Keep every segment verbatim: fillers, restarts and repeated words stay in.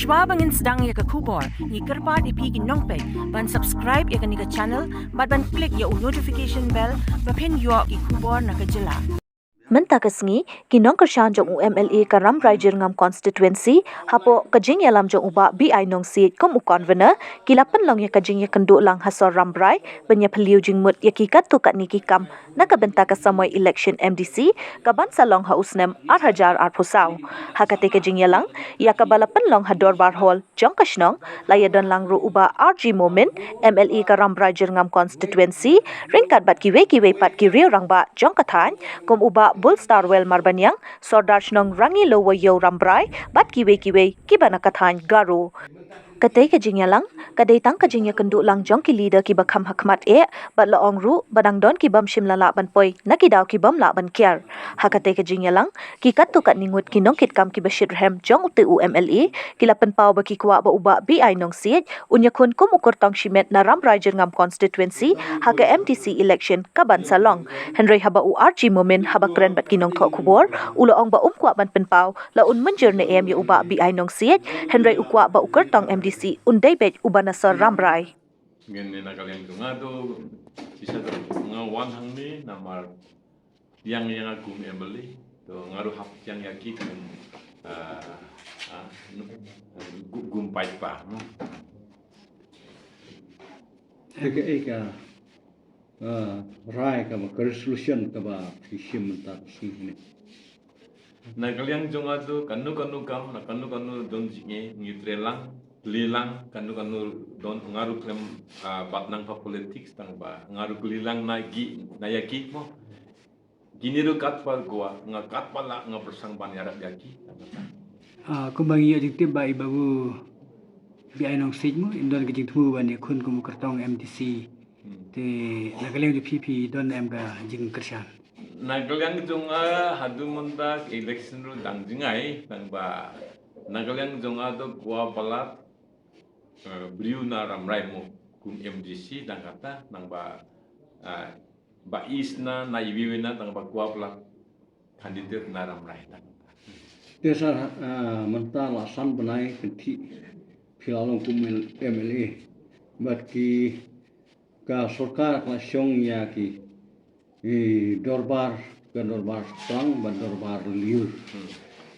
Shwa ba ngin sdang ïa ka khubor, ngi kyrpad ïa phi ki nongpeit ban subscribe ïa kane ka channel bad ban click ïa u notification bell ba phin ïoh ki khubor na ka jylla. Mynta ka sngi, ki nongkyrshan jong u M L A ka Rambrai Jyrngam constituency, hapoh ka jingïalam jong u Bah B I Nongsiej kum u convener, ki la pynlong ïa ka jingïakynduh lang ha sor Rambrai ban ïaphylliew jingmut ïa ki katto katne ki kam na ka bynta ka samoi election M D C ka ban sa long ha u snem ar hajar arphew saw. Ha katei ka jingïalang, ïa kaba la pynlong ha Dorbar Hall jong ka shnong, la ïadon lang ruh u Bah R G Momin, M L A ka Rambrai Jyrngam constituency, ryngkat bad kiwei kiwei pat ki riew rangbah jong ka thaiñ, kum u Bah Bulstarwell Marbaniang, Sordar shnong Rangilo Wayo Rambrai, bad kiwei kiwei kiba na ka thaiñ Garo. Katei ka jingïalang ka dei tang ka jingïakynduh lang jong ki leader kiba kham ha khmat eh, bad la ong ruh ba dang don ki bym shym la lah ban poi na ki daw ki bym lah ban kiar. Ha katei ka jingïalang, ki katto katne ngut ki nongkitkam kiba shitrhem jong utei u M L A ki la pynpaw ba ki kwah ba u Bah B I Nongsiej un ïakhun kum u kyrtong shimet na Rambrai Jyrngam constituency ha ka M D C election ka ban sa long. Hynrei haba u R G Momin haba kren bad ki nongthoh khubor, u la ong ba um kwah ban pynpaw la un mynjur ne em ïa u Bah B I Nongsiej, hynrei u kwah ba u kyrtong M D C un dei beit uba na sor Rambrai. Ngan ne na ka liang jong nga to, shisha to nga wan hangne namar pdiang ïa nga kum M L A, to nga ruh hap pdiang ïa ki kum, ah, ah, nu-, gu-, kum paidbah, no. Ïa kaei ka, ah, rai kaba ka resolution kaba phi shim mynta ka sngi ne. Na ka liang jong nga to kano kano kam, na kano kano don jingeh, ngi trei lang, kylli lang, kano kano don, nga ruh khlem, ah, bat nang ha politics tang ba nga ruh kylli lang na ki, na ïa ki mo. Kine ruh katba kwah, nga katba lah nga pyrshang ban ïarap ïa ki. Ah, kumba ngi ïoh jingtip ba i Babu B I Nongsiej mo, in don ka jingthmu ban ïakhun kum u kyrtong M D C. Hmm. Te na ka liang jong phi, phi don em ka jingkyrshan? Na ka liang jong nga haduh mynta ka election ruh dang jngai, tang ba na ka liang jong nga to kwah palat, eh, briew na Rambrai mo kum M D C dang kata, tang ba, eh, ba is na, na iwi na, tang ba kwah palat candidate na Rambrai dang kata. Te sa, eh, mynta la san bnai kynthih phi la long kum M L A. Bad ki ka sorkar ka la shong ïa ki, i dorbar, ka dorbar Plang bad dorbar Lyiur. Hmm.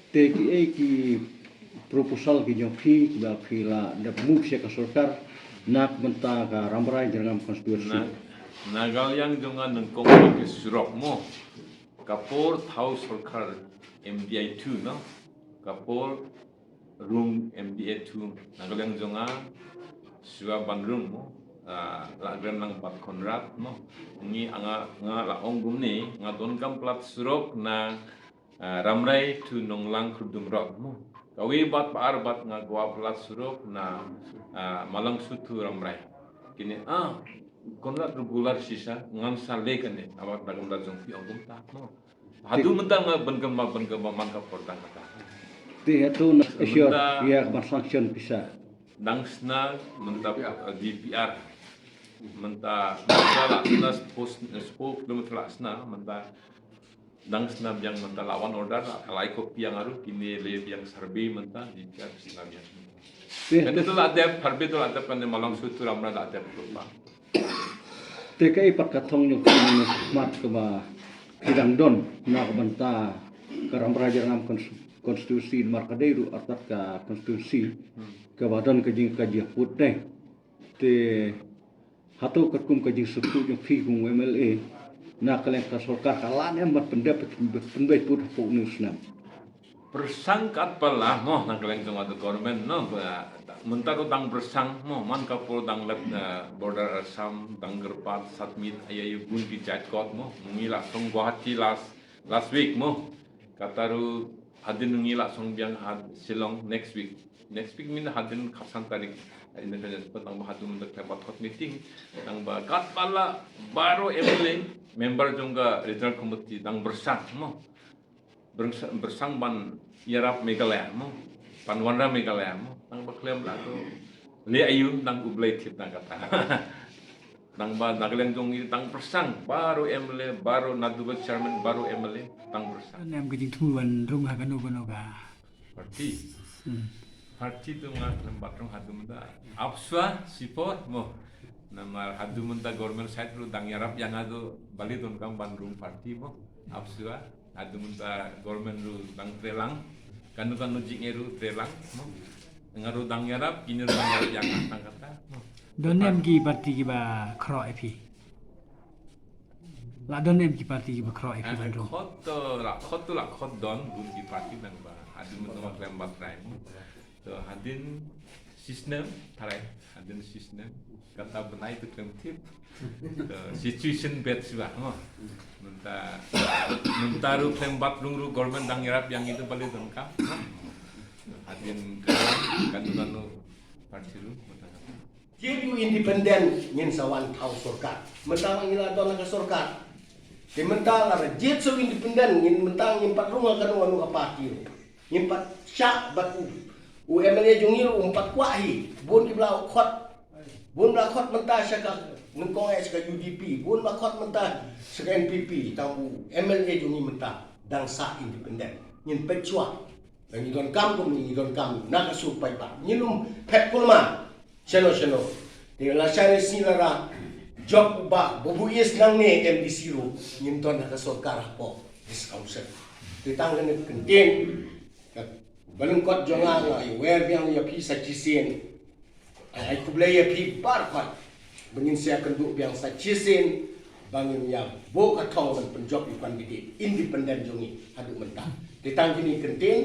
Te kiei ki proposal ki jong phi kiba phi la dep move sha ka sorkar na ka bynta ka Rambrai Jyrngam constituency? Na, na ka liang jong nga nyngkong ki surok mo. Ka por thaw sorkar M D I two no. Ka por rung M D A two, na ka liang jong nga, shuwa ban rung mo, ah, la kren lang bad Conrad mo. Ngi nga, nga la ong kumne, nga donkam palat surok na, ah, Rambrai to Nonglang Khurdum Road mo. Kawei bad ba ar bad nga kwah palat surok na, ah, Malongsu to Rambrai. Kine, ah, Conrad regular shisha, ngan sa leh kane, abat da kumta jong phi ong kumta mo. Haduh mynta nga ban kynmaw, ban kynmaw man ka por dang kata. Te hato na assure ïa ka ban sanction pisa? Dang sna mynta, eh, D P R. Mynta, mynta la sna sepos, sepos kilometer la sna, mynta dang sna biang mynta la wan order, la lai copy ïa nga ruh, kine leh biang survey mynta, D P R sna biang. Te kane to la dep, survey to la dep, kane Malongsu to Rambrai la dep to ba. Te kaei pat ka thong jong phi mynne mat kaba phi dang don na ka bynta ka Rambrai Jyrngam cons-, constituency, namar ka dei ruh artat ka constituency, hmm, kaba don ka jing, ka jingput dei. Te hato katkum ka jingsngewthuh jong phi kum M L A, na ka liang ka sorkar ka lah ne em ban pyndep, pynbeit put hapoh une u snem? Pyrshang katba lah mo, na ka liang jong ka government no, ba, mynta to dang pyrshang mo, man ka por dang leh, eh, border Assam, dang kyrpad submit ïa, ïa bun ki jait kot mo, ngi la song Guwahati last, last week mo. Kata ruh hadien ngi la song biang ha Shillong next week. Next week mean hadien khatsan tarik Independence, tang ba haduh mynta khlem pat khot meeting, tang ba katba lah baroh M L A, member jong ka regional committee dang pyrshang mo. Pyrshang, pyrshang ban ïarap Meghalaya mo, ban wanrah Meghalaya mo, tang ba khlem lah to leh aïu, tang U Blei thied tang kata. Tang ba na ka liang jong ngi tang pyrshang, baroh M L A, baroh naduh ba chairman, baroh M L A, tang pyrshang. Em ka jingthmu ban rung ha kano kano ka party. Hmm. Party tu nga khlem bat rung haduh mynta. Ap shuwa, sipor mo. Namar haduh mynta government side ruh dang ïarap ïa nga tu balei donkam ban rung party mo. Ap shuwa, haduh mynta government ruh dang trei lang. Kano kano jingeh ruh trei lang mo. Nga ruh dang ïarap, kine ruh dang ïarap ïa nga tang kata mo. Don ne em ki party kiba khroh ïa phi? La don ne em ki party kiba khroh ïa phi ban rung? Khot to la khot to la khot don bun ki party nang ba. Haduh mynta ma khlem bat trai mo. To hadien shisnem trai, hadien shisnem kata bnai to khlem tip. To situation bad shuwa mo. Mynta mynta ruh khlem bat rung ruh government dang ïarap ïa ngi to balei donkam. Hadien ka kanu kanu party ruh mynta. Jied u independent ngin sa wan thaw sorkar. Mynta ngi la don ka sorkar. Te mynta la jied sa u independent ngin mynta ngin pat rung ha kano kano ka party. Ngin pat shah bad u. U M L A jong ngi um pat kwah hi. Bun ki ba la khot. Bun ba la khot mynta sha ka nyngkong eh sha ka U D P. Bun ba la khot mynta sha ka N P P. Tang u M L A jong ngi mynta dang sah independent. Ngin peit shuwa. Ngi donkam kum ngi donkam na ka sur paidbah. Ngi lum phet kulma. Shano shano. Te la shane sngi la ra jop ba bubu is nangne M D C ruh ngin don ha ka sorkar hapoh District Council. Te tang kane ka kyntien ka ba lyngkot jong nga nga ïawer biang ïa phi sa shisien. Ai khublei ïa phi baroh ba ngin sa ïakynduh biang sa shisien ba ngin ïa buh ka thong ban pynjop ïa u candidate independent jong ngi haduh mynta. Te tang kine ki kyntien.